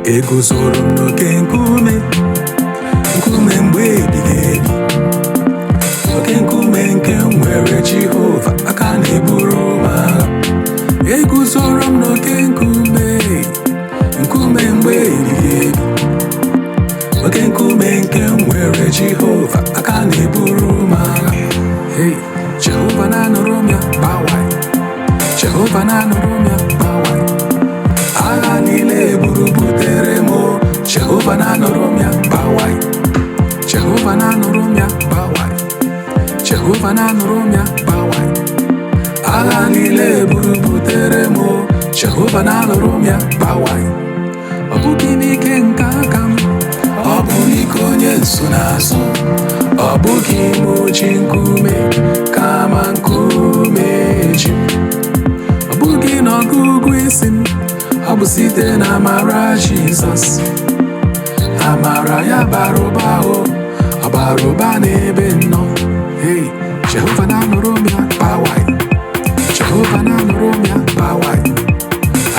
Eguzoro m n'oke nkume, nkume mgbe ebighị ebi, oke nkume nke m nwere Jehova, aka na-eburu m agha. Eguzoro m n'oke nkume, nkume mgbe ebighị ebi, oke nkume nke m nwere Jehova, aka na-eburu m agha. Hey, Jehova na-anụrụ m ya, bawai. Jehova na-anụrụ m ya, bawai. Agha niile buru butere m o. Jehova na-anụrụ m ya, bawai. Jehova na-anụrụ m ya, bawai. Jehova na-anụrụ m ya, bawai. Agha niile buru butere m o. Jehova na-anụrụ m ya, bawai. Ọ bụghị n'ike nke aka m, ọ bụ n'ike onye nsonaazụ. Ọ bụghị m ji nkume, kama nkume ji m. Ọ bụghị n'ọgụgụ isi m, ọ bụ site na amara Jizọs. Amara ya bara ụba o, ọ bara ụba n'ebe m nọ. Hey, Jehova na-anụrụ m ya, bawai. Jehova na-anụrụ m ya, bawai.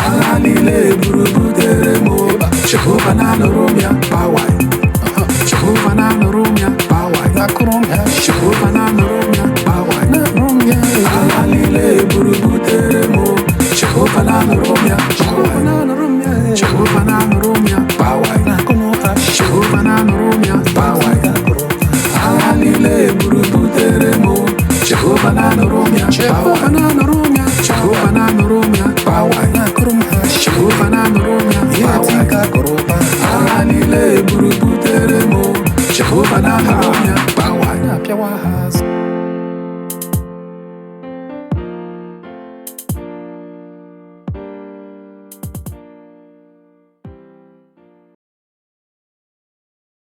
Agha niile buru butere m o. Jehova na-anụrụ m ya, bawai. Jehova na-anụrụ m ya, bawai. Jehova na-anụrụ m ya, bawai. Agha niile buru butere m o. Jehova na-anụrụ m ya, bawai. Jehova na-anụrụ m ya, bawai. Jehova na-anụrụ m ya, bawai. Agha niile buru butere m o. Jehova na-anụrụ m ya, Jehova na-anụrụ m ya, Jehova na-anụrụ m ya, bawai. Jehova na-anụrụ m ya, bawai. Agha niile buru butere m o. Jehova na-anụrụ m ya, bawai.